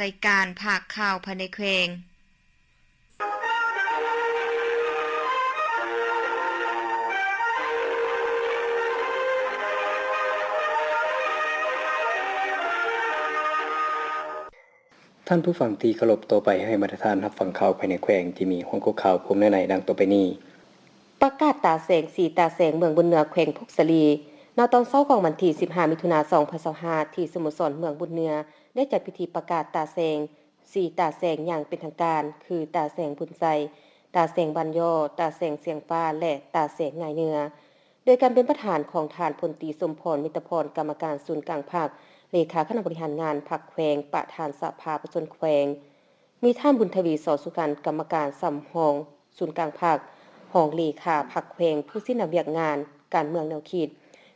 ລາຍການພາກຂ່າວພາຍໃນແຂວງ. ທ່ານຜູ້ຟັງທີ່ເຄົາລົບ, ຕໍ່ໄປໃຫ້ບັນດາທ່ານຮັບຟັງຂ່າວພາຍໃນແຂວງທີ່ມີຫົວຂໍ້ຂ່າວພວມເນື້ອໃນດັ່ງຕໍ່ໄປນີ້. ປະກາດຕາແສງ ສີ່ຕາແສງເມືອງບຸນເໜືອ ແຂວງຜົ້ງສາລີ. ນະຕອນເຊົ້າຂອງວັນທີສິບຫ້າ ມິຖຸນາ ສອງພັນຊາວຫ້າ ທີ່ສະໂມສອນເມືອງບຸນເໜືອ ໄດ້ຈັດພິທີປະກາດຕາແສງ ສີ່ຕາແສງຢ່າງເປັນທາງການ ຄື ຕາແສງບຸນໃຈ, ຕາແສງບ້ານຍໍ, ຕາແສງຊຽງຟ້າ ແລະ ຕາແສງງ່າຍເໜືອ ໂດຍການເປັນປະທານຂອງທ່ານ ພົນຕີ ສົມພອນ ມິດຕະພອນ ກຳມະການສູນກາງພັກ, ເລຂາຄະນະບໍລິຫານງານພັກແຂວງ, ປະທານສະພາປະຊາຊົນແຂວງ, ມີທ່ານ ບຸນທະວີ ສໍສຸຂັນ ກຳມະການສຳຮອງສູນກາງພັກ, ຮອງເລຂາພັກແຂວງ, ຜູ້ຊີ້ນຳວຽກງານການເມືອງແນວຄິດ,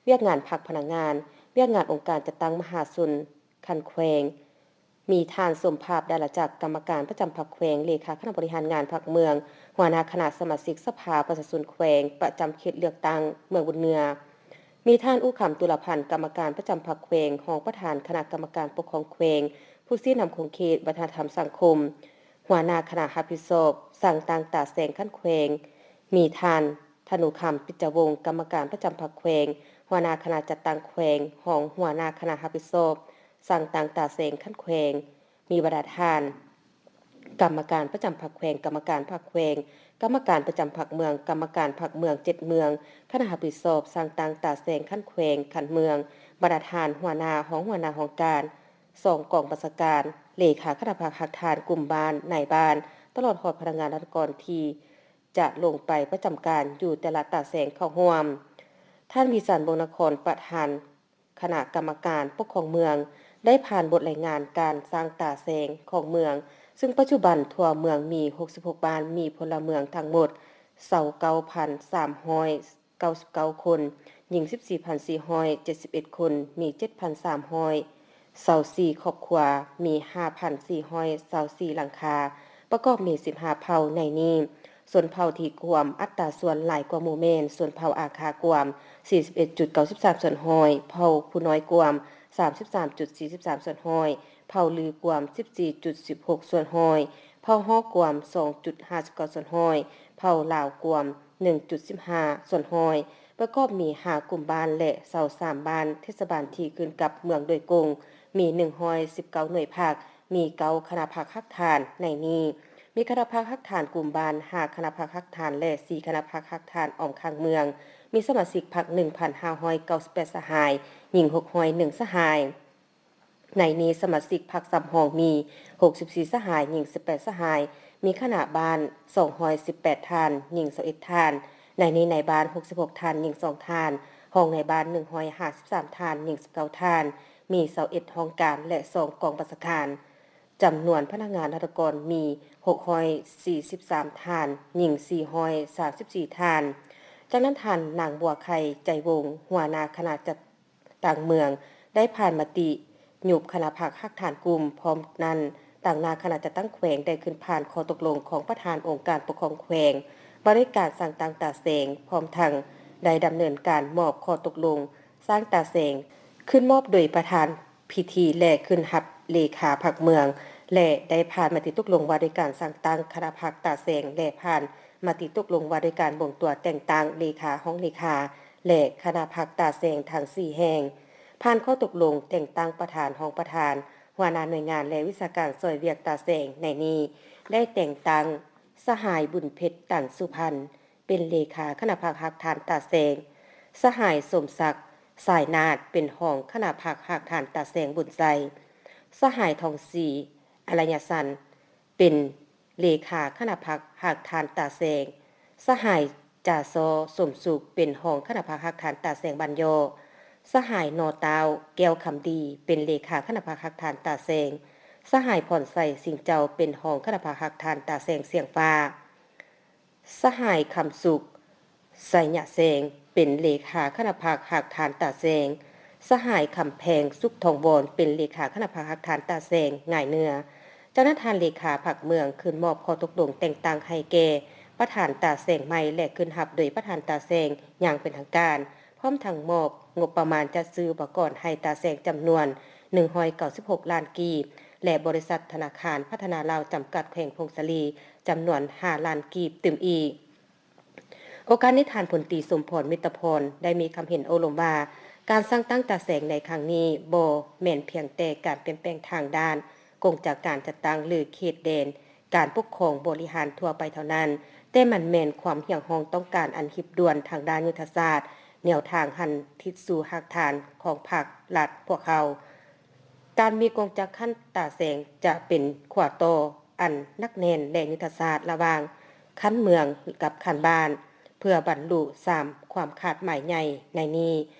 ວຽກງານພັກພະນັກງານ, ວຽກງານອົງການຈັດຕັ້ງມະຫາຊົນຂັ້ນແຂວງ, ມີທ່ານ ສົມພາບ ດາລາຈັກ ກຳມະການປະຈຳພັກແຂວງ, ເລຂາຄະນະບໍລິຫານງານພັກເມືອງ, ຫົວໜ້າຄະນະສະມາຊິກສະພາປະຊາຊົນແຂວງປະຈຳເຂດເລືອກຕັ້ງເມືອງບຸນເໜືອ, ມີທ່ານ ອູຄຳ ຕຸລາພັນ ກຳມະການປະຈຳພັກແຂວງ, ຮອງປະທານຄະນະກຳມະການປົກຄອງແຂວງ, ຜູ້ຊີ້ນຳຂົງເຂດວັດທະນະທຳສັງຄົມ, ຫົວໜ້າຄະນະຮັບຜິດຊອບສ້າງຕັ້ງຕາແສງຂັ້ນແຂວງ, ມີທ່ານ ທະນູຄຳ ປິດຈະວົງ ກຳມະການປະຈຳພັກແຂວງ, ຫົວໜ້າຄະນະຈັດຕັ້ງແຂວງ, ຮອງຫົວໜ້າຄະນະຮັບຜິດຊອບສ້າງຕັ້ງຕາແສງຂັ້ນແຂວງ, ມີບັນດາທ່ານ ກຳມະການປະຈຳພັກແຂວງ, ກຳມະການພັກແຂວງ, ກຳມະການປະຈຳພັກເມືອງ, ກຳມະການພັກເມືອງເຈັດເມືອງ, ຄະນະຮັບຜິດຊອບສ້າງຕັ້ງຕາແສງຂັ້ນແຂວງ, ຂັ້ນເມືອງ, ບັນດາທ່ານ ຫົວໜ້າ, ຮອງຫົວໜ້າຫ້ອງການ, ສອງກອງບັນຊາການ, ເລຂາຄະນະພັກຮາກຖານກຸ່ມບ້ານ, ນາຍບ້ານ, ຕະຫຼອດຮອດພະນັກງານລັດຖະກອນທີ່ຈະລົງໄປປະຈຳການຢູ່ແຕ່ລະຕາແສງເຂົ້າຮ່ວມ. ທ່ານ ວິສັນ ວົງນະຄອນ ປະທານຄະນະກຳມະການປົກຄອງເມືອງ ໄດ້ຜ່ານບົດລາຍງານການສ້າງຕາແສງຂອງເມືອງ, ເຊິ່ງປັດຈຸບັນທົ່ວເມືອງມີຫົກສິບຫົກບ້ານ, ມີພົນລະເມືອງທັງໝົດຊາວເກົ້າພັນສາມຮ້ອຍ ເກົ້າສິບເກົ້າຄົນ, ຍິງສິບສີ່ພັນສີ່ຮ້ອຍເຈັດສິບເອັດຄົນ, ມີເຈັດພັນສາມຮ້ອຍຊາວສີ່ຄອບຄົວ, ມີຫ້າພັນສີ່ຮ້ອຍຊາວສີ່ຫຼັງຄາ, ປະກອບມີສິບຫ້າເຜົ່າ, ໃນນີ້ຊົນເຜົ່າທີ່ກວມອັດຕາສ່ວນຫຼາຍກວ່າໝູ່ແມ່ນ ຊົນເຜົ່າອາຄາກວມສີ່ສິບເອັດຈຸດເກົ້າສິບສາມສ່ວນຮ້ອຍ, ເຜົ່າຜູ້ນ້ອຍກວມສາມສິບສາມຈຸດສີ່ສິບສາມສ່ວນຮ້ອຍ, ເຜົ່າລືກວມສິບສີ່ຈຸດສິບຫົກສ່ວນຮ້ອຍ, ເຜົ່າຫໍກວມສອງຈຸດຫ້າສິບເກົ້າສ່ວນຮ້ອຍ, ເຜົ່າລາວກວມ ໜຶ່ງຈຸດສິບຫ້າສ່ວນຮ້ອຍ, ປະກອບມີຫ້າກຸ່ມບ້ານ ແລະ ຊາວສາມບ້ານເທດສະບານທີ່ຂຶ້ນກັບເມືອງໂດຍກົງ, ມີໜຶ່ງຮ້ອຍສິບເກົ້າໜ່ວຍພັກ, ມີເກົ້າຄະນະພັກຮາກຖານ. ໃນນີ້ມີຄະນະພັກຮາກຖານກຸ່ມບ້ານ ຫ້າຄະນະພັກຮາກຖານ ແລະ ສີ່ຄະນະພັກຮາກຖານອ້ອມຂ້າງເມືອງ, ມີສະມາຊິກພັກໜຶ່ງພັນຫ້າຮ້ອຍເກົ້າສິບແປດສະຫາຍ, ຍິງຫົກຮ້ອຍໜຶ່ງສະຫາຍ. ໃນນີ້ສະມາຊິກພັກສຳຮອງມີຫົກສິບສີ່ສະຫາຍ, ຍິງສິບແປດສະຫາຍ, ມີຄະນະບ້ານສອງຮ້ອຍສິບແປດທ່ານ, ຍິງຊາວເອັດທ່ານ, ໃນນີ້ນາຍບ້ານຫົກສິບຫົກທ່ານ, ຍິງສອງທ່ານ, ຮອງນາຍບ້ານໜຶ່ງຮ້ອຍຫ້າສິບສາມທ່ານ, ຍິງສິບເກົ້າທ່ານ, ມີຊາວເອັດຫ້ອງການ ແລະ ສອງກອງບັນຊາການ. ຈຳນວນພະນັກງານລັດຖະກອນມີຫົກຮ້ອຍສີ່ສິບສາມທ່ານ, ຍິງສີ່ຮ້ອຍສາມສິບສີ່ທ່ານ. ຈາກນັ້ນທ່ານນາງ ບົວໄຂ່ ໃຈວົງ ຫົວໜ້າຄະນະຈັດ ຕ່າງເມືອງໄດ້ຜ່ານມະຕິຍຸບຄະນະພັກຮາກຖານກຸ່ມ. ພ້ອມນັ້ນ, ຕາງໜ້າຄະນະຈັດຕັ້ງແຂວງໄດ້ຂຶ້ນຜ່ານຂໍ້ຕົກລົງຂອງປະທານອົງການປົກຄອງແຂວງ ວ່າດ້ວຍການສ້າງຕັ້ງຕາແສງ, ພ້ອມທັງໄດ້ດຳເນີນການມອບຂໍ້ຕົກລົງສ້າງຕາແສງ ຂຶ້ນມອບໂດຍປະທານພິທີ ແລະ ຂຶ້ນຮັບເລຂາພັກເມືອງ ແລະ ໄດ້ຜ່ານມະຕິຕົກລົງວ່າດ້ວຍການສ້າງຕັ້ງຄະນະພັກຕາແສງ ແລະ ຜ່ານມະຕິຕົກລົງວ່າດ້ວຍການບົ່ງຕົວແຕ່ງຕັ້ງເລຂາ, ຮອງເລຂາ ແລະ ຄະນະພັກຕາແສງທັງສີ່ແຫ່ງ, ຜ່ານຂໍ້ຕົກລົງແຕ່ງຕັ້ງປະທານ, ຮອງປະທານ, ຫົວໜ້າໜ່ວຍງານ ແລະ ວິຊາການຊ່ອຍວຽກຕາແສງ. ໃນນີ້ໄດ້ແຕ່ງຕັ້ງສະຫາຍ ບຸນເພັດ ຕັນສຸພັນ ເປັນເລຂາຄະນະພັກຮາກຖານຕາແສງ, ສະຫາຍ ສົມສັກ ສາຍນາດ ເປັນຮອງຄະນະພັກຮາກຖານຕາແສງບຸນໄຊ, ສະຫາຍ ທອງສີ ອາລະຍະສັນ ເປັນເລຂາຄະນະພັກຮາກຖານຕາແສງ, ສະຫາຍ ຈາຊໍ ສົມສຸກ ເປັນຮອງຄະນະພັກຮາກຖານຕາແສງບ້ານຍໍ, ສະຫາຍ ນໍຕ່າວ ແກ້ວຄຳດີ ເປັນເລຂາຄະນະພັກຮາກຖານຕາແສງ, ສະຫາຍ ພອນໄຊ ສິງເຈົ້າ ເປັນຮອງຄະນະພັກຮາກຖານຕາແສງຊຽງຟ້າ, ສະຫາຍ ຄຳສຸກ ໄຊຍະແສງ ເປັນເລຂາຄະນະພັກຮາກຖານຕາແສງ, ສະຫາຍ ຄຳແພງ ສຸກທອງວອນ ເປັນເລຂາຄະນະພັກຮາກຖານຕາແສງງ່າຍເໜືອ. ຈາກນັ້ນທ່ານເລຂາພັກເມືອງຂຶ້ນມອບຂໍ້ຕົກລົງແຕ່ງຕັ້ງໃຫ້ແກ່ປະທານຕາແສງໃໝ່ ແລະ ຂຶ້ນຮັບໂດຍປະທານຕາແສງຢ່າງເປັນທາງການ, ພ້ອມທັງມອບງົບປະມານຈັດຊື້ອຸປະກອນໃຫ້ຕາແສງຈຳນວນໜຶ່ງຮ້ອຍເກົ້າສິບຫົກລ້ານກີບ, ແລະ ບໍລິສັດທະນາຄານພັດທະນາລາວຈຳກັດແຂວງຜົ້ງສາລີ ຈຳນວນຫ້າລ້ານກີບຕື່ມອີກ. ໂອກາດນີ້ ທ່ານ ພົນຕີ ສົມພອນ ມິດຕະພອນ ໄດ້ມີຄຳເຫັນໂອ້ລົມວ່າ ການສ້າງຕັ້ງຕາແສງໃນຄັ້ງນີ້ ບໍ່ແມ່ນພຽງແຕ່ການປ່ຽນແປງທາງດ້ານກົງຈັກການຈັດຕັ້ງ ຫຼື ເຂດແດນການປົກຄອງບໍລິຫານທົ່ວໄປເທົ່ານັ້ນ, ແຕ່ມັນແມ່ນຄວາມຮຽກຮ້ອງຕ້ອງການອັນຮີບດ່ວນທາງດ້ານຍຸດທະສາດ, ແນວທາງຫັນທິດສູ່ຮາກຖານຂອງພັກລັດພວກເຮົາ. ການມີກົງຈັກຂັ້ນຕາແສງຈະເປັນຂົວຕໍ່ອັນໜັກແໜ້ນ ແລະ ຍຸດທະສາດລະຫວ່າງຂັ້ນເມືອງກັບຂັ້ນບ້ານ ເພື່ອບັນລຸສາມຄວາມຄາດໝາຍໃຫຍ່ໃນນີ້,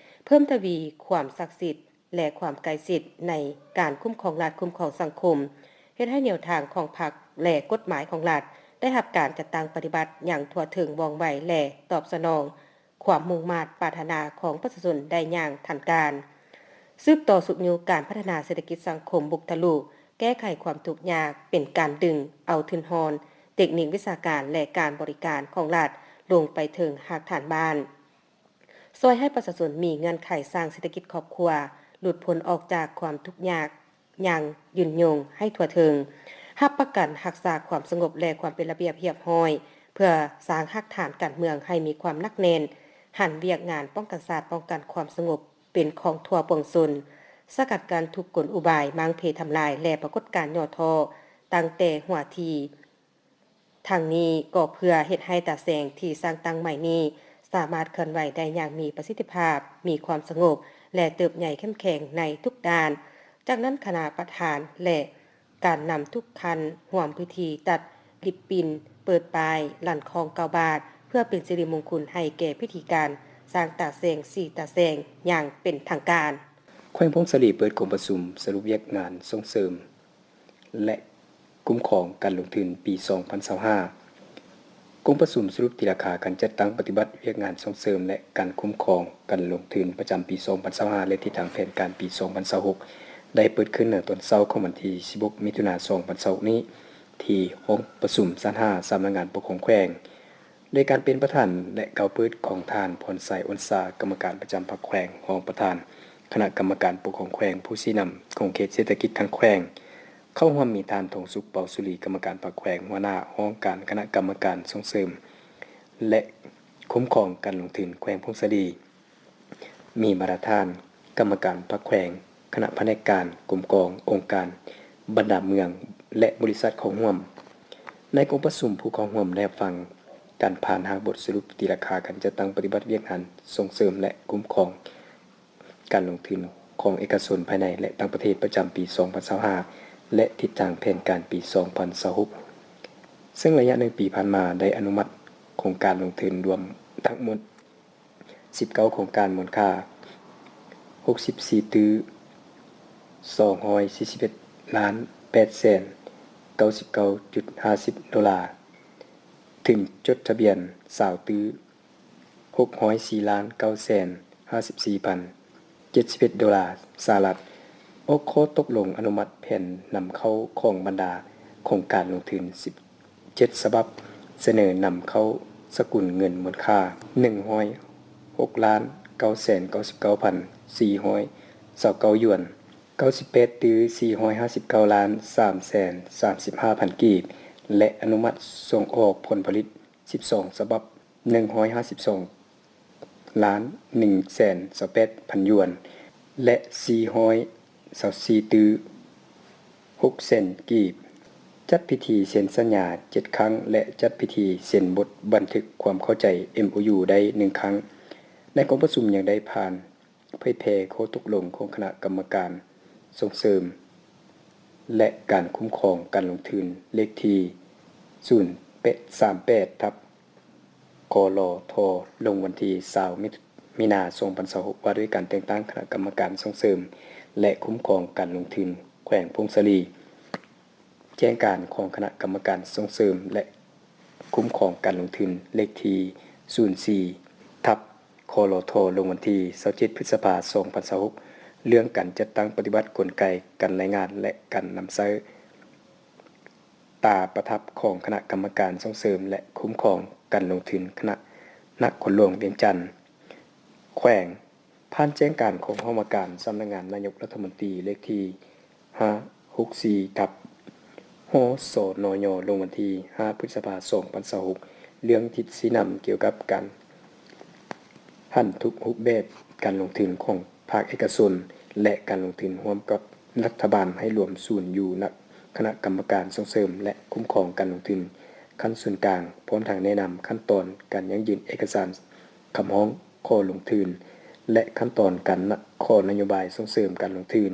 ເພີ່ມທະວີຄວາມສັກສິດ ແລະ ຄວາມໃກ້ຊິດໃນການຄຸ້ມຄອງລັດ, ຄຸ້ມຄອງສັງຄົມ, ເຮັດໃຫ້ແນວທາງຂອງພັກ ແລະ ກົດໝາຍຂອງລັດ ໄດ້ຮັບການຈັດຕັ້ງປະຕິບັດຢ່າງທົ່ວເຖິງ, ວ່ອງໄວ ແລະ ຕອບສະໜອງ ຄວາມມຸ່ງມາດປາດຖະໜາຂອງປະຊາຊົນໄດ້ຢ່າງທັນການ. ສືບຕໍ່ຊຸກຍູ້ການພັດທະນາເສດຖະກິດສັງຄົມບຸກທະລຸ ແກ້ໄຂຄວາມທຸກຍາກ ເປັນການດຶງເອົາທຶນຮອນ, ເຕັກນິກວິຊາການ ແລະ ການບໍລິການຂອງລັດລົງໄປເຖິງຮາກຖານບ້ານ, ຊ່ວຍໃຫ້ປະຊາຊົນມີເງື່ອນໄຂສ້າງເສດຖະກິດຄອບຄົວ, ຫຼຸດພົ້ນອອກຈາກຄວາມທຸກຍາກ ຢ່າງຍືນຍົງໃຫ້ທົ່ວເຖິງ, ຮັບປະກັນຮັກສາຄວາມສະຫງົບ ແລະ ຄວາມເປັນລະບຽບຮຽບຮ້ອຍ ເພື່ອສ້າງຮາກຖານການເມືອງໃຫ້ມີຄວາມໜັກແໜ້ນ, ຫັນວຽກງານປ້ອງກັນຊາດ, ປ້ອງກັນຄວາມສະຫງົບເປັນຂອງທົ່ວປວງຊົນ, ສະກັດກັ້ນທຸກກົນອຸບາຍມ້າງເພທຳລາຍ ແລະ ປາກົດການຫຍໍ້ທໍ້ຕັ້ງແຕ່ຫົວທີ. ທັງນີ້ກໍເພື່ອເຮັດໃຫ້ຕາແສງທີ່ສ້າງຕັ້ງໃໝ່ນີ້ ສາມາດເຄື່ອນໄຫວໄດ້ຢ່າງມີປະສິດທິພາບ, ມີຄວາມສະຫງົບ ແລະ ເຕີບໃຫຍ່ເຂັ້ມແຂງໃນທຸກດ້ານ. ຈາກນັ້ນ, ຄະນະປະທານ ແລະ ການນຳທຸກຂັ້ນຮ່ວມພິທີຕັດລິບບິນເປີດປ້າຍລັນຄອງເກົ້າບາດ ເພື່ອເປັນສິລິມົງຄຸນໃຫ້ແກ່ພິທີການສ້າງຕາແສງ ສີ່ຕາແສງ ຢ່າງເປັນທາງການ. ແຂວງຜົ້ງສາລີເປີດກອງປະຊຸມສະຫຼຸບວຽກງານສົ່ງເສີມ ແລະ ຄຸ້ມຄອງການລົງທຶນປີສອງພັນຊາວຫ້າ. ກອງປະຊຸມສະຫຼຸບຕີລາຄາການຈັດຕັ້ງປະຕິບັດວຽກງານສົ່ງເສີມ ແລະ ການຄຸ້ມຄອງການລົງທຶນປະຈຳປີສອງພັນຊາວຫ້າ ແລະ ທິດທາງແຜນການປີສອງພັນຊາວຫົກ ໄດ້ເປີດຂຶ້ນໃນຕອນເຊົ້າຂອງວັນທີສິບຫົກ ມິຖຸນາ ສອງພັນຊາວຫົກນີ້ ທີ່ຫ້ອງປະຊຸມຊັ້ນຫ້າ ສຳນັກງານປົກຄອງແຂວງ. ໂດຍການເປັນປະທານ ແລະ ກ່າວເປີດຂອງທ່ານ ພອນໄຊ ອົນສາ ກຳມະການປະຈຳພັກແຂວງ, ຮອງປະທານຄະນະກຳມະການປົກຄອງແຂວງ, ຜູ້ຊີ້ນຳຂອງເຂດເສດຖະກິດທາງແຂວງ, ເຂົ້າຮ່ວມມີທ່ານ ທອງສຸກ ເປົາສຸລີ ກຳມະການພັກແຂວງ, ຫົວໜ້າຫ້ອງການຄະນະກຳມະການສົ່ງເສີມ ແລະ ຄຸ້ມຄອງການລົງທຶນແຂວງຜົ້ງສາລີ, ມີບັນດາທ່ານກຳມະການພັກແຂວງ, ຄະນະພະແນກການ, ກົມກອງ, ອົງການ, ບັນດາເມືອງ ແລະ ບໍລິສັດເຂົ້າຮ່ວມ. ໃນກອງປະຊຸມ, ຜູ້ເຂົ້າຮ່ວມໄດ້ຮັບຟັງການຜ່ານຮ່າງບົດສະຫຼຸບຕີລາຄາການຈັດຕັ້ງປະຕິບັດວຽກງານສົ່ງເສີມ ແລະ ຄຸ້ມຄອງການລົງທຶນຂອງເອກະຊົນພາຍໃນ ແລະ ຕ່າງປະເທດປະຈຳປີສອງພັນຊາວຫ້າ ແລະ ທິດທາງແຜນການປີສອງພັນຊາວຫົກ ເຊິ່ງໄລຍະໜຶ່ງປີຜ່ານມາໄດ້ອະນຸມັດໂຄງການລົງທຶນລວມທັງໝົດ ສິບເກົ້າໂຄງການມູນຄ່າຫົກສິບສີ່ຕື້ສອງຮ້ອຍສີ່ສິບເອັດລ້ານແປດແສນເກົ້າສິບເກົ້າຈຸດຫ້າສິບໂດລາ, ທຶນຈົດທະບຽນຊາວຕື້ຫົກຮ້ອຍສີ່ລ້ານເກົ້າແສນຫ້າສິບສີ່ພັນເຈັດສິບເອັດໂດລາສະຫະລັດ, ອອກຂໍ້ຕົກລົງອະນຸມັດແຜນນຳເຂົ້າຂອງບັນດາໂຄງການລົງທຶນສິບ ເຈັດສະບັບ, ສະເໜີນຳເຂົ້າສະກຸນເງິນມູນຄ່າໜຶ່ງຮ້ອຍຫົກລ້ານເກົ້າແສນເກົ້າສິບເກົ້າພັນສີ່ຮ້ອຍຊາວເກົ້າຢວນ, ເກົ້າສິບແປດຕື້ສີ່ຮ້ອຍຫ້າສິບເກົ້າລ້ານສາມແສນສາມສິບຫ້າພັນກີບ ແລະ ອະນຸມັດສົ່ງອອກຜົນຜະລິດສິບສອງສະບັບ, ໜຶ່ງຮ້ອຍຫ້າສິບສອງລ້ານໜຶ່ງແສນຊາວແປດພັນຢວນ ແລະ ສີ່ຮ້ອຍຊາວສີ່ຕື້ຫົກແສນກີບ, ຈັດພິທີເຊັນສັນຍາເຈັດຄັ້ງ ແລະ ຈັດພິທີເຊັນບົດບັນທຶກຄວາມເຂົ້າໃຈ ເອັມໂອຢູ ໄດ້ໜຶ່ງຄັ້ງ. ໃນກອງປະຊຸມຍັງໄດ້ຜ່ານເຜີຍແຜ່ຂໍ້ຕົກລົງຂອງຄະນະກຳມະການສົ່ງເສີມ ແລະ ການຄຸ້ມຄອງການລົງທຶນ ເລກທີສູນແປດສາມແປດ ທັບ ກລທ ລົງວັນທີຊາວ ມິ ມິນາ ສອງພັນຊາວຫົກ ວ່າດ້ວຍການແຕ່ງຕັ້ງຄະນະກຳມະການສົ່ງເສີມ ແລະ ຄຸ້ມຄອງການລົງທຶນແຂວງຜົ້ງສາລີ, ແຈ້ງການຂອງຄະນະກຳມະການສົ່ງເສີມ ແລະ ຄຸ້ມຄອງການລົງທຶນ ເລກທີສູນສີ່ ທັບ ກລທ ລົງວັນທີຊາວເຈັດ ພຶດສະພາ ສອງພັນຊາວຫົກ ເລື່ອງການຈັດຕັ້ງປະຕິບັດກົນໄກການລາຍງານ ແລະ ການນຳໃຊ້ ຕາປະທັບຂອງຄະນະກຳມະການສົ່ງເສີມ ແລະ ຄຸ້ມຄອງການລົງທຶນຄະນະນະຄອນຫຼວງວຽງຈັນ. ແຂວງ ຜ່ານແຈ້ງການຂອງຫ້ອງວ່າການສຳນັກງານນາຍົກລັດຖະມົນຕີ ເລກທີຫ້າ ຫົກສີ່ ທັບ ຮສນຍ ລົງວັນທີ ຫ້າ ພຶດສະພາ ສອງພັນຊາວຫົກ ເລື່ອງທິດຊີ້ນຳກ່ຽວກັບການຫັນທຸກຮູບແບບການລົງທຶນຂອງພາກເອກະຊົນ ແລະ ການລົງທຶນຮ່ວມກັບລັດຖະບານໃຫ້ລວມສູນຢູ່ນະຄະນະກຳມະການສົ່ງເສີມ ແລະ ຄຸ້ມຄອງການລົງທຶນຂັ້ນສູນກາງ, ພ້ອມທັງແນະນຳຂັ້ນຕອນການຢັ້ງຢືນເອກະສານຄຳຮ້ອງຂໍລົງທຶນ ແລະ ຂັ້ນຕອນການນະ ຂໍນະໂຍບາຍສົ່ງເສີມການລົງທຶນ.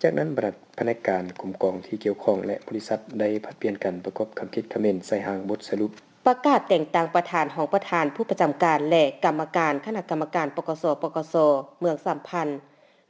ຈາກນັ້ນ ບັນດາພະແນກການ, ກົມກອງທີ່ກ່ຽວຂ້ອງ ແລະ ບໍລິສັດໄດ້ຜັດປ່ຽນກັນປະກອບຄຳຄິດຄຳເຫັນໃສ່ຮ່າງບົດສະຫຼຸບ. ປະກາດແຕ່ງຕັ້ງປະທານ, ຮອງປະທານ, ຜູ້ປະຈຳການ ແລະ ກຳມະການຄະນະກຳມະການ ປກສ, ປກສ ເມືອງສາມພັນ.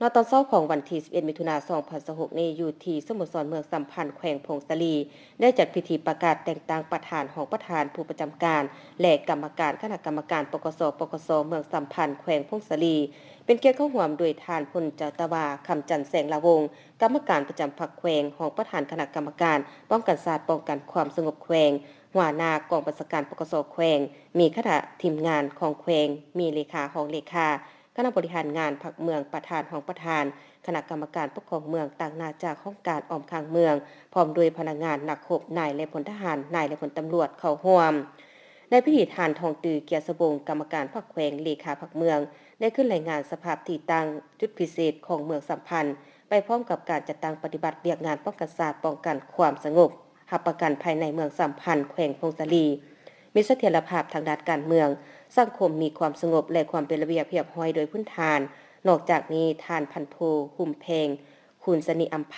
ນະຕອນເຊົ້າຂອງວັນທີສິບເອັດ ມິຖຸນາ ສອງພັນຊາວຫົກນີ້ ຢູ່ທີ່ສະໂມສອນເມືອງສາມພັນ ແຂວງຜົ້ງສາລີ ໄດ້ຈັດພິທີປະກາດແຕ່ງຕັ້ງປະທານ, ຮອງປະທານ, ຜູ້ປະຈຳການ ແລະ ກຳມະການຄະນະກຳມະການ ປກສ, ປກສ ເມືອງສາມພັນ ແຂວງຜົ້ງສາລີ ເປັນກຽດເຂົ້າຮ່ວມໂດຍທ່ານ ພົນຈັດຕະວາ ຄຳຈັນ ແສງລາວົງ ກຳມະການປະຈຳພັກແຂວງ, ຮອງປະທານຄະນະກຳມະການປ້ອງກັນຊາດ ປ້ອງກັນຄວາມສະຫງົບແຂວງ, ຫົວໜ້າກອງບັນຊາການ ປກສ ແຂວງ, ມີຄະນະທີມງານຂອງແຂວງ, ມີເລຂາ, ຮອງເລຂາ, ຄະນະບໍລິຫານງານພັກເມືອງ, ປະທານ, ຮອງປະທານຄະນະກຳມະການປົກຄອງເມືອງ, ຕາງໜ້າຈາກຫ້ອງການອ້ອມຂ້າງເມືອງ, ພ້ອມດ້ວຍພະນັກງານ, ນັກຮົບ, ນາຍ ແລະ ພົນທະຫານ, ນາຍ ແລະ ພົນຕຳຫຼວດເຂົ້າຮ່ວມ. ໃນພິທີ ທ່ານ ທອງຕື້ ກຽດສະວົງ ກຳມະການພັກແຂວງ, ເລຂາພັກເມືອງ ໄດ້ຂຶ້ນລາຍງານສະພາບທີ່ຕັ້ງ, ຈຸດພິເສດຂອງເມືອງສາມພັນ ໄປພ້ອມກັບການຈັດຕັ້ງປະຕິບັດວຽກງານປ້ອງກັນຊາດ, ປ້ອງກັນຄວາມສະຫງົບ, ຮັບປະກັນພາຍໃນເມືອງສາມພັນ ແຂວງຜົ້ງສາລີ ມີສະຖຽນລະພາບທາງດ້ານການເມືອງ, ສັງຄົມມີຄວາມສະຫງົບ ແລະ ຄວາມເປັນລະບຽບຮຽບຮ້ອຍໂດຍພື້ນຖານ. ນອກຈາກນີ້, ທ່ານ ພັນໂທ ຫຸມແພງ ຄູນສະໜິອຳໄພ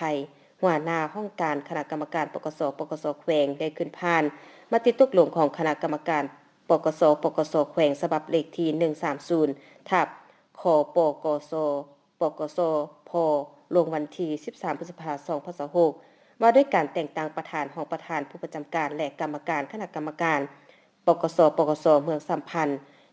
ຫົວໜ້າຫ້ອງການຄະນະກຳມະການ ປກສ, ປກສ ແຂວງ ໄດ້ຂຶ້ນຜ່ານມະຕິຕົກລົງຂອງຄະນະກຳມະການ ປກສ, ປກສ ແຂວງ ສະບັບເລກທີ ໜຶ່ງສາມສູນ ທັບ ຄປກສ, ປກສ ພ ລົງວັນທີ ສິບສາມ ພຶດສະພາ ສອງພັນຊາວຫົກ ວ່າດ້ວຍການແຕ່ງຕັ້ງປະທານ, ຮອງປະທານ, ຜູ້ປະຈຳການ ແລະ ກຳມະການຄະນະກຳມະການ ປກສ, ປກສ ເມືອງສາມພັນ.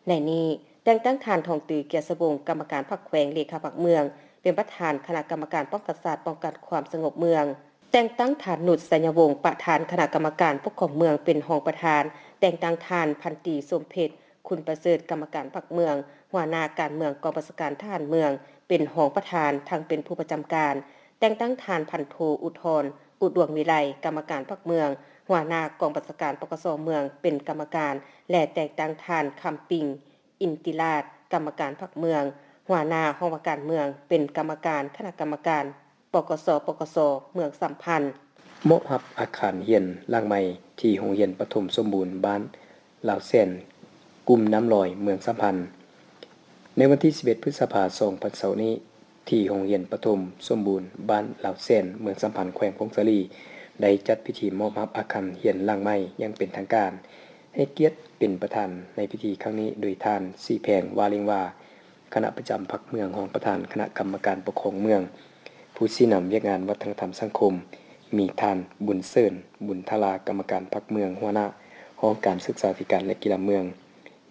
ໃນນີ້ ແຕ່ງຕັ້ງທ່ານ ທອງຕື້ ກຽດສະວົງ ກຳມະການພັກແຂວງ, ເລຂາພັກເມືອງ ເປັນປະທານຄະນະກຳມະການປ້ອງກັນຊາດ, ປ້ອງກັນຄວາມສະຫງົບເມືອງ. ແຕ່ງຕັ້ງທ່ານ ນຸດ ໄຊຍະວົງ ປະທານຄະນະກຳມະການປົກຄອງເມືອງ ເປັນຮອງປະທານ, ແຕ່ງຕັ້ງທ່ານ ພັນຕີ ສົມເພັດ ຄຸນປະເສີດ ກຳມະການພັກເມືອງ, ຫົວໜ້າການເມືອງກອງບັນຊາການທະຫານເມືອງ ເປັນຮອງປະທານ ທັງເປັນຜູ້ປະຈຳການ, ແຕ່ງຕັ້ງທ່ານ ພັນໂທ ອຸດທອນ ອຸດດວງວິໄລ ກຳມະການພັກເມືອງ, ຫົວໜ້າກອງບັນຊາການ ປກສ ເມືອງ ເປັນກຳມະການ ແລະ ແຕ່ງຕັ້ງທ່ານ ຄຳປິງ ອິນຕິລາດ ກຳມະການພັກເມືອງ, ຫົວໜ້າຫ້ອງວ່າການເມືອງ ເປັນກຳມະການຄະນະກຳມະການ ປກສ, ປກສ ເມືອງສາມພັນ. ມອບຮັບອາຄານຮຽນຫຼັງໃໝ່ທີ່ໂຮງຮຽນປະຖົມສົມບູນບ້ານລາວແສນ, ກຸ່ມນ້ຳລອຍ ເມືອງສາມພັນ. ໃນວັນທີສິບເອັດ ພຶດສະພາ ສອງພັນຊາວນີ້, ທີ່ໂຮງຮຽນປະຖົມສົມບູນບ້ານລາວແສນ, ເມືອງສາມພັນ, ແຂວງຜົ້ງສາລີ ໄດ້ຈັດພິທີມອບຮັບອາຄານຮຽນຫຼັງໃໝ່ຢ່າງເປັນທາງການ. ໃຫ້ກຽດເປັນປະທານໃນພິທີຄັ້ງນີ້ໂດຍທ່ານ ສີແພງ ວາເລັງວາ ຄະນະປະຈຳພັກເມືອງ, ຮອງປະທານຄະນະກຳມະການປົກຄອງເມືອງ, ຜູ້ຊີ້ນຳວຽກງານວັດທະນະທຳສັງຄົມ, ມີທ່ານ ບຸນເສີນ ບຸນທາລາ ກຳມະການພັກເມືອງ, ຫົວໜ້າຫ້ອງການສຶກສາທິການ ແລະ ກິລາເມືອງ,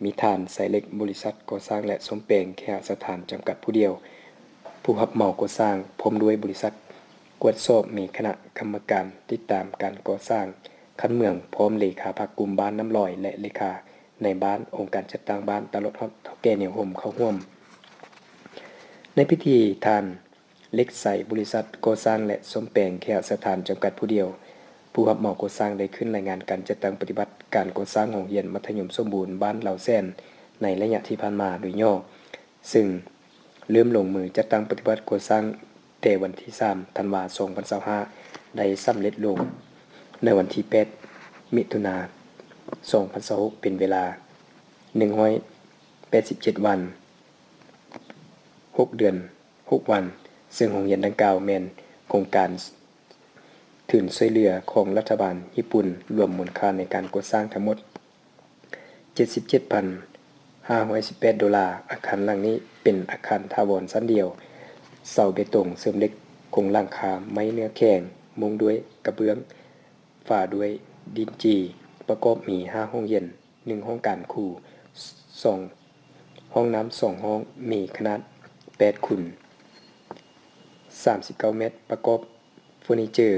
ມີທ່ານ ໄຊເລັກ ບໍລິສັດກໍ່ສ້າງ ແລະ ສົມແປງເຄຫະສະຖານ ຈຳກັດຜູ້ດຽວ ຜູ້ຮັບເໝົາກໍ່ສ້າງ ພ້ອມດ້ວຍບໍລິສັດກວດສອບ, ມີຄະນະກຳມະການຕິດຕາມການກໍ່ສ້າງຂັ້ນເມືອງ ພ້ອມເລຂາພັກກຸ່ມບ້ານນ້ຳລອຍ ແລະ ເລຂານາຍບ້ານ, ອົງການຈັດຕັ້ງບ້ານ ຕະຫຼອດຮອດເຖົ້າແກ່ແນວໂຮມເຂົ້າຮ່ວມ. ໃນພິທີ, ທ່ານ ເລັກໄຊ ບໍລິສັດກໍ່ສ້າງ ແລະ ສົມແປງເຄຫະສະຖານ ຈຳກັດຜູ້ດຽວ ຜູ້ຮັບເໝົາກໍ່ສ້າງ ໄດ້ຂຶ້ນລາຍງານການຈັດຕັ້ງປະຕິບັດການກໍ່ສ້າງໂຮງຮຽນມັດທະຍົມສົມບູນບ້ານລາວແສນ ໃນໄລຍະທີ່ຜ່ານມາໂດຍຫຍໍ້, ເຊິ່ງເລີ່ມລົງມືຈັດຕັ້ງປະຕິບັດກໍ່ສ້າງແຕ່ວັນທີສາມ ທັນວາ ສອງພັນຊາວຫ້າ ໄດ້ສຳເລັດລົງໃນວັນທີແປດ ມິຖຸນາ ສອງພັນຊາວຫົກ ເປັນເວລາໜຶ່ງຮ້ອຍແປດສິບເຈັດວັນ, ຫົກເດືອນ ຫົກວັນ, ເຊິ່ງໂຮງຮຽນດັ່ງກ່າວແມ່ນໂຄງການທຶນຊ່ວຍເຫຼືອຂອງລັດຖະບານຍີ່ປຸ່ນ, ລວມມູນຄ່າໃນການກໍ່ສ້າງທັງໝົດ ເຈັດສິບເຈັດພັນຫ້າຮ້ອຍສິບແປດໂດລາ. ອາຄານຫຼັງນີ້ເປັນອາຄານຖາວອນຊັ້ນດຽວ, ເສົາເບຕົງເສີມເຫຼັກ, ໂຄງຫຼັງຄາໄມ້ເນື້ອແຂງ, ມຸງດ້ວຍກະເບື້ອງ, ຝາດ້ວຍດິນຈີ່. ປະກອບມີຫ້າຫ້ອງຮຽນ, ໜຶ່ງຫ້ອງການຄູ, ສອງຫ້ອງນ້ຳສອງຫ້ອງ, ມີຂະໜາດແປດຄູນສາມສິບເກົ້າແມັດ, ປະກອບເຟີນີເຈີ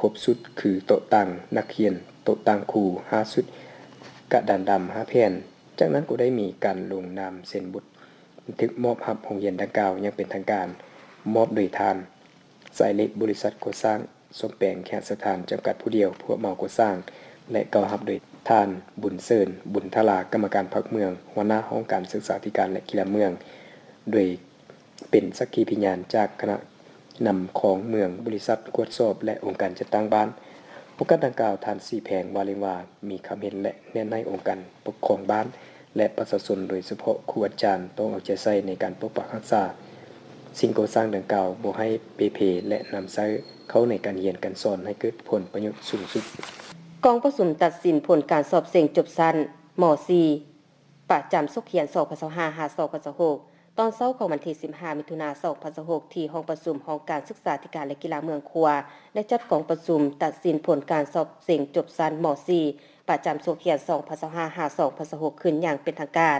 ຄົບຊຸດ ຄື ໂຕະຕັ່ງນັກຮຽນ, ໂຕະຕັ່ງຄູຫ້າຊຸດ, ກະດານດຳຫ້າແຜ່ນ. ຈາກນັ້ນກໍໄດ້ມີການລົງນາມເຊັນບົດບັນທຶກມອບຮັບໂຮງຮຽນດັ່ງກ່າວຢ່າງເປັນທາງການ, ມອບໂດຍທ່ານ ສາຍເລັກ ບໍລິສັດກໍ່ສ້າງ ສົມແປງ ເຄຫະສະຖານ ຈຳກັດຜູ້ດຽວ ຜູ້ຮັບເໝົາກໍ່ສ້າງ ແລະ ກ່າວຮັບໂດຍທ່ານ ບຸນເສີນ ບຸນທາລາ ກຳມະການພັກເມືອງ ຫົວໜ້າຫ້ອງການສຶກສາທິການ ແລະ ກິລາເມືອງ ໂດຍເປັນສັກຂີພິຍານຈາກຄະນະນຳຂອງເມືອງ, ບໍລິສັດກວດສອບ ແລະ ອົງການຈັດຕັ້ງບ້ານ. ໂອກາດດັ່ງກ່າວ, ທ່ານ ສີແພງ ວາລິມວາ ມີຄຳເຫັນ ແລະ ແນະນຳໃຫ້ອົງການປົກຄອງບ້ານ ແລະ ປະຊາຊົນ, ໂດຍສະເພາະຄູອາຈານ, ຕ້ອງເອົາໃຈໃສ່ໃນການປົກປັກຮັກສາສິ່ງກໍ່ສ້າງດັ່ງກ່າວ, ບໍ່ໃຫ້ເປ່ເພ ແລະ ນຳໃຊ້ເຂົ້າໃນການຮຽນການສອນໃຫ້ເກີດຜົນປະໂຫຍດສູງສຸດ. ກອງປະຊຸມຕັດສິນຜົນການສອບເສັງຈົບຊັ້ນ ມ.ສີ່ ປະຈຳສົກຮຽນ ສອງພັນຊາວຫ້າ ຫາ ສອງພັນຊາວຫົກ ຕອນເຊົ້າຂອງວັນທີສິບຫ້າ ມິຖຸນາ ສອງພັນຊາວຫົກ ທີ່ຫ້ອງປະຊຸມຫ້ອງການສຶກສາທິການ ແລະ ກິລາເມືອງຂວາ ໄດ້ຈັດກອງປະຊຸມຕັດສິນຜົນການສອບເສັງຈົບຊັ້ນ ມ.ສີ່ ປະຈຳສົກຮຽນ ສອງພັນຊາວຫ້າ ຫາ ສອງພັນຊາວຫົກ ຂຶ້ນຢ່າງເປັນທາງການ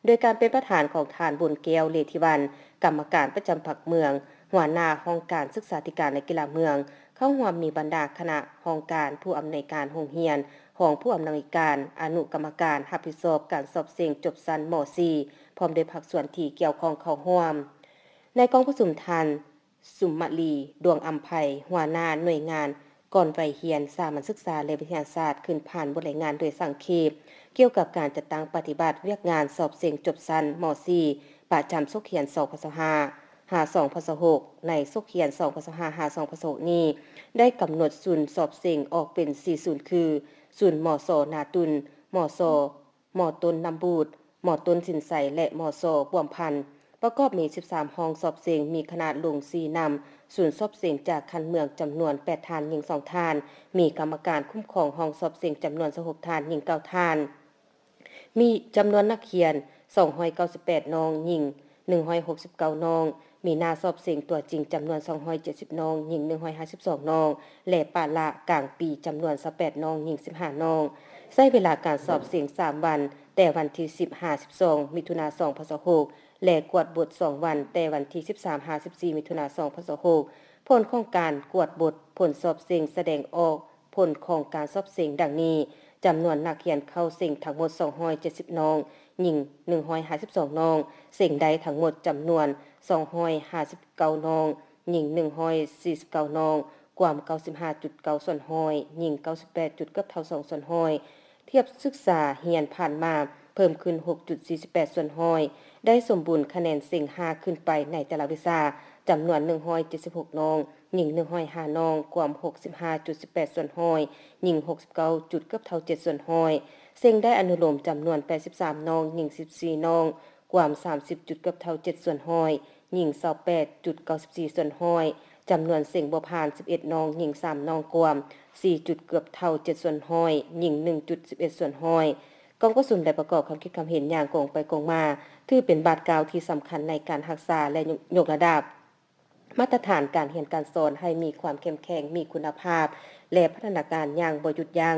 ໂດຍການເປັນປະທານຂອງທ່ານ ບຸນແກ້ວ ເລດທິວັນ ກຳມະການປະຈຳພັກເມືອງ, ຫົວໜ້າຫ້ອງການສຶກສາທິການ ແລະ ກິລາເມືອງ, ເຂົ້າຮ່ວມມີບັນດາຄະນະຫ້ອງການ, ຜູ້ອຳນວຍການໂຮງຮຽນ, ຮອງຜູ້ອຳນວຍການ, ອະນຸກຳມະການຮັບຜິດຊອບການສອບເສັງຈົບຊັ້ນ ມ.ສີ່ ພ້ອມດ້ວຍພາກສ່ວນທີ່ກ່ຽວຂ້ອງເຂົ້າຮ່ວມ. ໃນກອງປະຊຸມ, ທ່ານ ສຸມມະລີ ດວງອຳໄພ ຫົວໜ້າໜ່ວຍງານກອນໄວຮຽນສາມັນສຶກສາ ແລະ ວິທະຍາສາດ ຂຶ້ນຜ່ານບົດລາຍງານໂດຍສັງເຂບ ກ່ຽວກັບການຈັດຕັ້ງປະຕິບັດວຽກງານສອບເສັງຈົບຊັ້ນ ມ.ສີ່ ປະຈຳສົກຮຽນ ສອງພັນຊາວຫ້າ ຫາ ສອງພັນຊາວຫົກ ໃນສົກຮຽນ ສອງພັນຊາວຫ້າ ຫາ ສອງພັນຊາວຫົກ ນີ້ ໄດ້ກຳນົດສູນສອບເສັງອອກເປັນສີ່ສູນ ຄື ສູນ ມສ ນາຕຸນ, ມສ ມ.ຕົ້ນນ້ຳບູດ, ມ.ຕົ້ນສິນໄຊ ແລະ ມສ ບວມພັນ ປະກອບມີສິບສາມຫ້ອງສອບເສັງ, ມີຄະນະລົງຊີ້ນຳສູນສອບເສັງຈາກຂັ້ນເມືອງຈຳນວນແປດທ່ານ, ຍິງສອງທ່ານ, ມີກຳມະການຄຸ້ມຄອງຫ້ອງສອບເສັງຈຳນວນຊາວຫົກທ່ານ, ຍິງເກົ້າທ່ານ, ມີຈຳນວນນັກຮຽນສອງຮ້ອຍເກົ້າສິບແປດນ້ອງ, ຍິງໜຶ່ງຮ້ອຍຫົກສິບເກົ້ານ້ອງ, ມີໜ້າສອບເສັງຕົວຈິງຈຳນວນສອງຮ້ອຍເຈັດສິບນ້ອງ, ຍິງໜຶ່ງຮ້ອຍຫ້າສິບສອງນ້ອງ ແລະ ປະລະກາງປີຈຳນວນຊາວແປດນ້ອງ, ຍິງສິບຫ້ານ້ອງ. ໃຊ້ເວລາການສອບເສັງສາມວັນ, ແຕ່ວັນທີສິບ ຫາ ສິບສອງ ມິຖຸນາ ສອງພັນຊາວຫົກ ແລະ ກວດບົດສອງວັນ, ແຕ່ວັນທີສິບສາມ ຫາ ສິບສີ່ ມິຖຸນາ ສອງພັນຊາວຫົກ. ຜົນຂອງການກວດບົດຜົນສອບເສັງສະແດງອອກ ຜົນຂອງການສອບເສັງດັ່ງນີ້: ຈຳນວນນັກຮຽນເຂົ້າເສັງທັງໝົດສອງຮ້ອຍເຈັດສິບນ້ອງ, ຍິງໜຶ່ງຮ້ອຍຫ້າສິບສອງນ້ອງ, ເສັງໄດ້ທັງໝົດຈຳນວນສອງຮ້ອຍຫ້າສິບເກົ້ານ້ອງ, ຍິງໜຶ່ງຮ້ອຍສີ່ສິບເກົ້ານ້ອງ, ກວມເກົ້າສິບຫ້າຈຸດເກົ້າສ່ວນຮ້ອຍ, ຍິງເກົ້າສິບແປດຈຸດເກືອບເທົ່າສອງສ່ວນຮ້ອຍ. ທຽບສຶກສາຮຽນຜ່ານມາເພີ່ມຂຶ້ນຫົກຈຸດສີ່ສິບແປດສ່ວນຮ້ອຍ, ໄດ້ສົມບູນຄະແນນເສັງຫ້າຂຶ້ນໄປໃນແຕ່ລະວິຊາ ຈຳນວນໜຶ່ງຮ້ອຍເຈັດສິບຫົກນ້ອງ, ຍິງໜຶ່ງຮ້ອຍຫ້ານ້ອງ, ກວມຫົກສິບຫ້າຈຸດສິບແປດສ່ວນຮ້ອຍ, ຍິງຫົກສິບເກົ້າຈຸດເກືອບເທົ່າເຈັດສ່ວນຮ້ອຍ. ເສັງໄດ້ອະນຸໂລມຈຳນວນແປດສິບສາມນ້ອງ, ຍິງສິບສີ່ນ້ອງ, ກວມສາມສິບຈຸດເກືອບເທົ່າເຈັດສ່ວນຮ້ອຍ, ຍິງຊາວແປດຈຸດເກົ້າສິບສີ່ສ່ວນຮ້ອຍ. ຈຳນວນເສັງບໍ່ຜ່ານສິບເອັດນ້ອງ, ຍິງສາມນ້ອງ, ກວມສີ່ຈຸດເກືອບເທົ່າເຈັດສ່ວນຮ້ອຍ, ຍິງໜຶ່ງຈຸດສິບເອັດສ່ວນຮ້ອຍ. ກອງປະຊຸມໄດ້ປະກອບຄຳຄິດຄຳເຫັນຢ່າງກົງໄປກົງມາ, ຖືເປັນບາດກ້າວທີ່ສຳຄັນໃນການຮັກສາ ແລະ ຍົກລະດັບມາດຕະຖານການຮຽນການສອນໃຫ້ມີຄວາມເຂັ້ມແຂງ, ມີຄຸນນະພາບ ແລະ ພັດທະນາການຢ່າງບໍ່ຢຸດຢັ້ງ,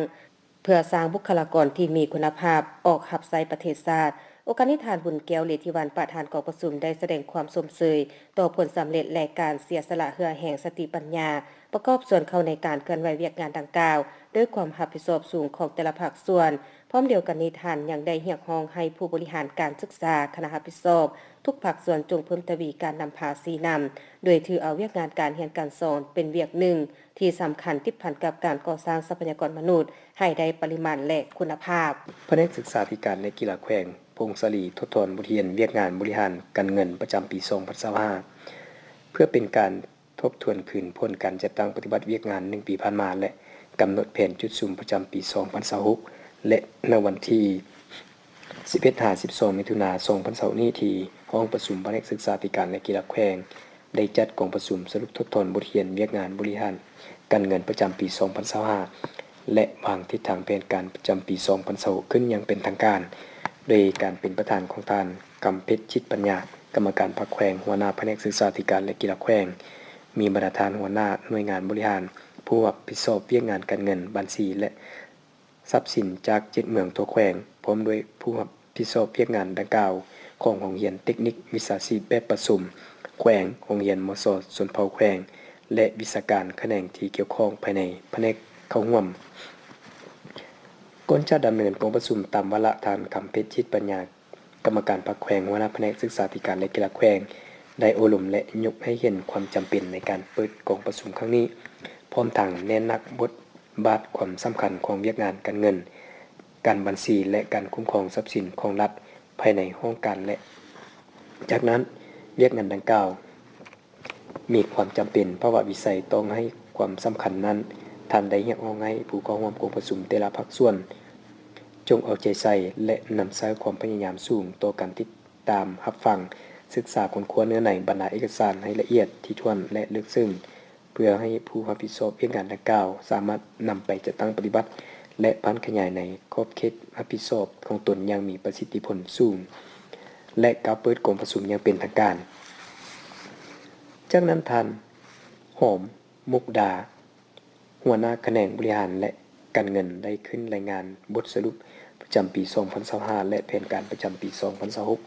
ເພື່ອສ້າງບຸກຄະລາກອນທີ່ມີຄຸນນະພາບອອກຮັບໃຊ້ປະເທດຊາດ. ໂອກາດນີ້ ທ່ານ ບຸນແກ້ວ ເລດທິວັນ ປະທານກອງປະຊຸມ ໄດ້ສະແດງຄວາມຊົມເຊີຍຕໍ່ຜົນສຳເລັດ ແລະ ການເສຍສະຫຼະເຫື່ອແຮງສະຕິປັນຍາ ປະກອບສ່ວນເຂົ້າໃນການເຄື່ອນໄຫວວຽກງານດັ່ງກ່າວ ດ້ວຍຄວາມຮັບຜິດຊອບສູງຂອງແຕ່ລະພາກສ່ວນ. ພ້ອມດຽວກັນນີ້ ທ່ານຍັງໄດ້ຮຽກຮ້ອງໃຫ້ຜູ້ບໍລິຫານການສຶກສາ, ຄະນະຮັບຜິດຊອບທຸກພາກສ່ວນ ຈົ່ງເພີ່ມທະວີການນຳພາຊີ້ນຳ, ໂດຍຖືເອົາວຽກງານການຮຽນການສອນເປັນວຽກໜຶ່ງທີ່ສຳຄັນ ຕິດພັນກັບການກໍ່ສ້າງຊັບພະຍາກອນມະນຸດໃຫ້ໄດ້ປະລິມານ ແລະ ຄຸນນະພາບ. ພະແນກສຶກສາທິການ ແລະ ກິລາແຂວງຜົ້ງສາລີ ຖົດຖອນບົດຮຽນວຽກງານບໍລິຫານການເງິນປະຈຳປີສອງພັນຊາວຫ້າ ເພື່ອເປັນການ ທົບທວນຄືນຜົນການຈັດຕັ້ງປະຕິບັດວຽກງານໜຶ່ງປີຜ່ານມາ ແລະ ກຳນົດແຜນຈຸດສຸມປະຈຳປີສອງພັນຊາວຫົກ ແລະ ໃນວັນທີສິບເອັດ ຫາ ສິບສອງ ມິຖຸນາ ສອງພັນຊາວຫົກ ນີ້ ທີ່ຫ້ອງປະຊຸມພະແນກສຶກສາທິການ ແລະ ກິລາແຂວງ ໄດ້ຈັດກອງປະຊຸມສະຫຼຸບທົດຖອນບົດຮຽນວຽກງານບໍລິຫານການເງິນປະຈຳປີສອງພັນຊາວຫ້າ ແລະ ວາງທິດທາງແຜນການປະຈຳປີສອງພັນຊາວຫົກ ຂຶ້ນຢ່າງເປັນທາງການ ໂດຍການເປັນປະທານຂອງທ່ານ ກຳເພັດ ຈິດປັນຍາ ກຳມະການພັກແຂວງ, ຫົວໜ້າພະແນກສຶກສາທິການ ແລະ ກິລາແຂວງ, ມີບັນດາທ່ານຫົວໜ້າໜ່ວຍງານບໍລິຫານ, ຜູ້ຮັບຜິດຊອບວຽກງານການເງິນ, ບັນຊີ ແລະ ຊັບສິນຈາກເຈັດເມືອງທົ່ວແຂວງ, ພ້ອມດ້ວຍຜູ້ຮັບຜິດຊອບວຽກງານດັ່ງກ່າວຂອງໂຮງຮຽນເຕັກນິກວິຊາຊີບແບບປະສົມແຂວງ, ໂຮງຮຽນ ມສ ຊົນເຜົ່າແຂວງ ແລະ ວິຊາການຂະແໜງທີ່ກ່ຽວຂ້ອງພາຍໃນພະແນກເຂົ້າຮ່ວມ. ກ່ອນຈະດຳເນີນກອງປະຊຸມຕາມວາລະ, ທ່ານ ຄຳເພັດ ຈິດປັນຍາ ກຳມະການພັກແຂວງ, ຫົວໜ້າພະແນກສຶກສາທິການ ແລະ ກິລາແຂວງ ໄດ້ໂອ້ລົມ ແລະ ຍົກໃຫ້ເຫັນຄວາມຈຳເປັນໃນການເປີດກອງປະຊຸມຄັ້ງນີ້, ເພ ພ້ອມທັງເນັ້ນໜັກບົດບາດຄວາມສຳຄັນຂອງວຽກງານການເງິນ, ການບັນຊີ ແລະ ການຄຸ້ມຄອງຊັບສິນຂອງລັດພາຍໃນຫ້ອງການ ແລະ ຈາກນັ້ນ ວຽກງານດັ່ງກ່າວມີຄວາມຈຳເປັນພາວະວິໄສຕ້ອງໃຫ້ຄວາມສຳຄັນນັ້ນ, ທ່ານໄດ້ຮຽກຮ້ອງໃຫ້ຜູ້ເຂົ້າຮ່ວມກອງປະຊຸມແຕ່ລະພາກສ່ວນ ຈົ່ງເອົາໃຈໃສ່ ແລະ ນຳໃຊ້ຄວາມພະຍາຍາມສູງຕໍ່ການຕິດຕາມ, ຮັບຟັງ, ສຶກສາຄົ້ນຄວ້າເນື້ອໃນບັນດາເອກະສານໃຫ້ລະອຽດຖີ່ຖ້ວນ ແລະ ເລິກເຊິ່ງ ເພື່ອໃຫ້ຜູ້ຮັບຜິດຊອບວຽກງານດັ່ງກ່າວ ສາມາດນຳໄປຈັດຕັ້ງປະຕິບັດ ແລະ ຜັນຂະຫຍາຍໃນຂອບເຂດຮັບຜິດຊອບຂອງຕົນຢ່າງມີປະສິດທິຜົນສູງ ແລະ ກ່າວເປີດກອງປະຊຸມຢ່າງເປັນທາງການ. ຈາກນັ້ນ ທ່ານ ຫອມ ມຸກດາ ຫົວໜ້າຂະແໜງບໍລິຫານ ແລະ ການເງິນ ໄດ້ຂຶ້ນລາຍງານບົດສະຫຼຸບປະຈຳປີສອງພັນຊາວຫ້າ ແລະ ແຜນການປະຈຳປີສອງພັນຊາວຫົກ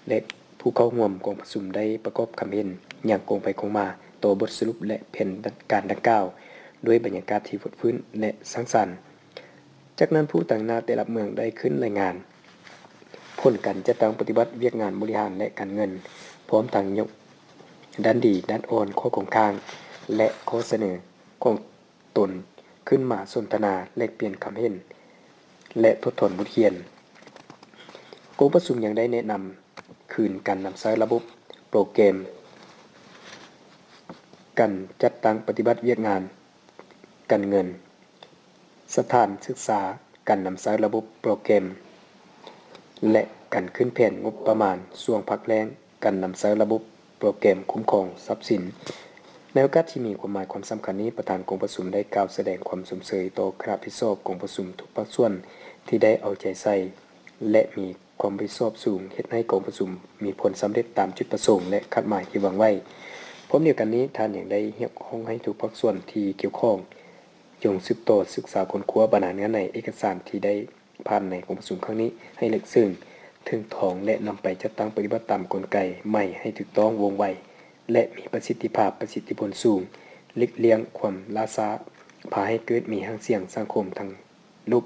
ແລະ ຜູ້ເຂົ້າຮ່ວມກອງປະຊຸມໄດ້ປະກອບຄຳເຫັນຢ່າງກົງໄປກົງມາຕໍ່ບົດສະຫຼຸບ ແລະ ແຜນການດັ່ງກ່າວ ດ້ວຍບັນຍາກາດທີ່ຟົດຟື້ນ ແລະ ສ້າງສັນ. ຈາກນັ້ນ ຜູ້ຕາງໜ້າແຕ່ລະເມືອງໄດ້ຂຶ້ນລາຍງານຜົນການຈັດຕັ້ງປະຕິບັດວຽກງານບໍລິຫານ ແລະ ການເງິນ, ພ້ອມທັງຍົກດ້ານດີ, ດ້ານອ່ອນ, ຂໍ້ຄົງຄ້າງ ແລະ ຂໍ້ສະເໜີຂອງຕົນຂຶ້ນມາສົນທະນາ, ແລກປ່ຽນຄຳເຫັນ ແລະ ທົດຖອນບົດຮຽນ. ກອງປະຊຸມຍັງໄດ້ແນະນຳຄືນການນຳໃຊ້ລະບົບໂປຣແກຣມການຈັດຕັ້ງປະຕິບັດວຽກງານການເງິນ, ສະຖານສຶກສາການນຳໃຊ້ລະບົບໂປຣແກຣມ ແລະ ການຂຶ້ນແຜນງົບປະມານຊ່ວງພັກແລ້ງ ການນຳໃຊ້ລະບົບໂປຣແກຣມຄຸ້ມຄອງຊັບສິນ. ໃນໂອກາດທີ່ມີຄວາມໝາຍຄວາມສຳຄັນນີ້, ປະທານກອງປະຊຸມໄດ້ກ່າວສະແດງຄວາມຊົມເຊີຍຕໍ່ຄະນະຜິດຊອບກອງປະຊຸມທຸກພາກສ່ວນທີ່ໄດ້ເອົາໃຈໃສ່ ແລະ ມີຄວາມຮັບຜິດຊອບສູງ, ເຮັດໃຫ້ກອງປະຊຸມມີຜົນສຳເລັດຕາມຈຸດປະສົງ ແລະ ຄາດໝາຍທີ່ວາງໄວ້. ພ້ອມດຽວກັນນີ້, ທ່ານຍັງໄດ້ຮຽກຮ້ອງໃຫ້ທຸກພາກສ່ວນທີ່ກ່ຽວຂ້ອງ ຈົ່ງສືບຕໍ່ສຶກສາຄົ້ນຄວ້າບັນຫາເນື້ອໃນເອກະສານທີ່ໄດ້ຜ່ານໃນກອງປະຊຸມຄັ້ງນີ້ໃຫ້ເລິກເຊິ່ງ, ເຖິງຖອງ ແລະ ນຳໄປຈັດຕັ້ງປະຕິບັດຕາມກົນໄກໃໝ່ໃຫ້ຖືກຕ້ອງ, ວ່ອງໄວ ແລະ ມີປະສິດທິພາບ, ປະສິດທິຜົນສູງ, ຫຼີກລ່ຽງຄວາມລ່າຊ້າ, ພາໃຫ້ເກີດມີຫາງສຽງສັງຄົມທາງລົບ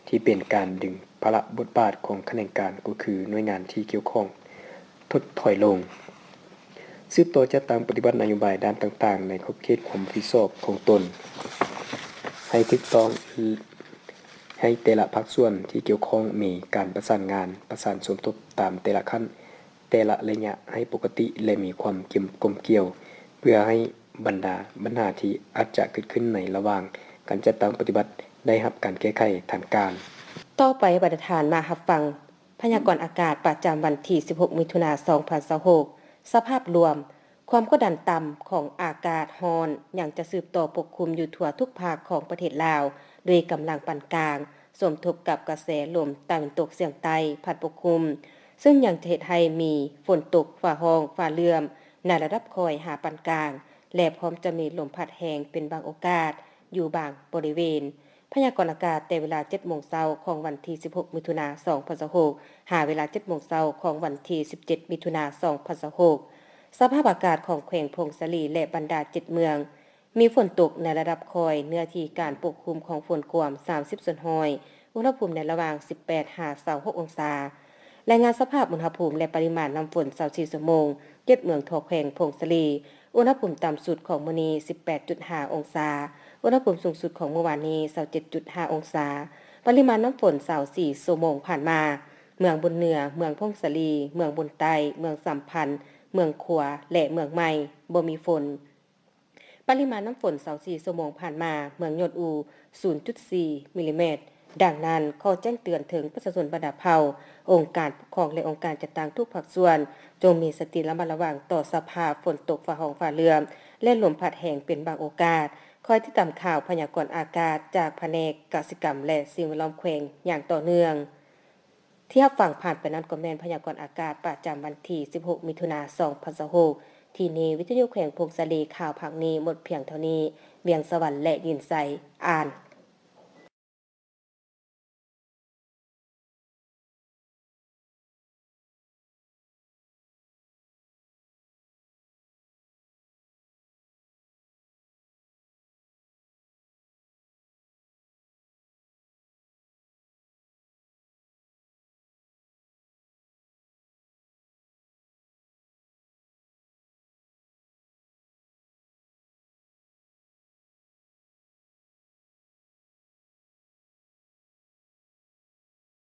ທີ່ເປັນການດຶງພາລະບົດບາດຂອງຂະແໜງການ, ກໍຄືໜ່ວຍງານທີ່ກ່ຽວຂ້ອງ ທົດຖອຍລົງ. ສືບຕໍ່ຈັດຕັ້ງປະຕິບັດນະໂຍບາຍດ້ານຕ່າງໆ ໃນຂອບເຂດຄວາມຮັບຜິດຊອບຂອງຕົນໃຫ້ຖືກຕ້ອງ, ໃຫ້ແຕ່ລະພາກສ່ວນທີ່ກ່ຽວຂ້ອງມີການປະສານງານ, ປະສານສົມທົບຕາມແຕ່ລະຂັ້ນ, ແຕ່ລະໄລຍະໃຫ້ປົກກະຕິ ແລະ ມີຄວາມກົມກ່ຽວ ເພື່ອໃຫ້ບັນດາບັນຫາທີ່ອາດຈະເກີດຂຶ້ນໃນລະຫວ່າງການຈັດຕັ້ງປະຕິບັດໄດ້ຮັບການແກ້ໄຂທັນການ. ຕໍ່ໄປ ບັນດາທ່ານມາຮັບຟັງ ພະຍາກອນອາກາດປະຈຳວັນທີສິບຫົກ ມິຖຸນາ ສອງພັນຊາວຫົກ. ສະພາບລວມ, ຄວາມກົດດັນຕ່ຳຂອງອາກາດຮ້ອນຍັງຈະສືບຕໍ່ປົກຄຸມຢູ່ທົ່ວທຸກພາກຂອງປະເທດລາວ ດ້ວຍກຳລັງປານກາງ, ສົມທົບກັບກະແສລົມຕາເວັນຕົກສຽງໃຕ້ພັດປົກຄຸມ, ເຊິ່ງຍັງຈະເຮັດໃຫ້ມີຝົນຕົກຟ້າຮ້ອງຟ້າເຫຼື້ອມໃນລະດັບຄ່ອຍຫາປານກາງ ແລະ ພ້ອມຈະມີລົມພັດແຮງເປັນບາງໂອກາດຢູ່ບາງບໍລິເວນ. ພະຍາກອນອາກາດແຕ່ເວລາເຈັດໂມງເຊົ້າຂອງວັນທີສິບຫົກ ມິຖຸນາ ສອງພັນຊາວຫົກ ຫາເວລາເຈັດໂມງເຊົ້າຂອງວັນທີສິບເຈັດ ມິຖຸນາ ສອງພັນຊາວຫົກ. ສະພາບອາກາດຂອງແຂວງຜົ້ງສາລີ ແລະ ບັນດາເຈັດເມືອງ ມີຝົນຕົກໃນລະດັບຄ່ອຍ, ເນື້ອທີ່ການປົກຄຸມຂອງຝົນກວມ ສາມສິບສ່ວນຮ້ອຍ, ອຸນຫະພູມໃນລະຫວ່າງ ສິບແປດ ຫາ ຊາວຫົກ ອົງສາ. ລາຍງານສະພາບອຸນຫະພູມ ແລະ ປະລິມານນ້ຳຝົນ ຊາວສີ່ຊົ່ວໂມງ, ເຈັດເມືອງທົ່ວແຂວງຜົ້ງສາລີ. ອຸນຫະພູມຕ່ຳສຸດຂອງມື້ນີ້ ສິບແປດຈຸດຫ້າ ອົງສາ, ອຸນຫະພູມສູງສຸດຂອງມື້ວານນີ້ ຊາວເຈັດຈຸດຫ້າ ອົງສາ. ປະລິມານນ້ຳຝົນ ຊາວສີ່ຊົ່ວໂມງຜ່ານມາ, ເມືອງບຸນເໜືອ, ເມືອງຜົ້ງສາລີ, ເມືອງບຸນໃຕ້, ເມືອງສຳພັນ, ເມືອງຂວາ ແລະ ເມືອງໃໝ່ ບໍ່ມີຝົນ. ປະລິມານນ້ຳຝົນ ຊາວສີ່ຊົ່ວໂມງຜ່ານມາ, ເມືອງຍອດອູ ສູນຈຸດສີ່ ມິລລີແມັດ. ດັ່ງນັ້ນ, ຂໍແຈ້ງເຕືອນເຖິງປະຊາຊົນບັນດາເຜົ່າ, ອົງການປົກຄອງ ແລະ ອົງການຈັດຕັ້ງທຸກພາກສ່ວນ, ຈົ່ງມີສະຕິລະມັດລະວັງຕໍ່ສະພາບຝົນຕົກຟ້າຮ້ອງຟ້າເຫຼື້ອມ ແລະ ລົມພັດແຮງເປັນບາງໂອກາດ. ຄອຍຕິດຕາມຂ່າວພະຍາກອນອາກາດຈາກພະແນກກະສິກຳ ແລະ ສິ່ງແວດລ້ອມແຂວງຢ່າງຕໍ່ເນື່ອງ. ທີ່ຮັບຟັງຜ່ານໄປນັ້ນກໍແມ່ນພະຍາກອນອາກາດປະຈຳວັນທີສິບຫົກ ມິຖຸນາ ສອງພັນຊາວຫົກ. ທີ່ນີ້ ວິທະຍຸແຂວງຜົ້ງສາລີ ຂ່າວພາກນີ້ໝົດພຽງເທົ່ານີ້. ວຽງສະຫວັນ ແລະ ຍິນໄຊ ອ່ານ.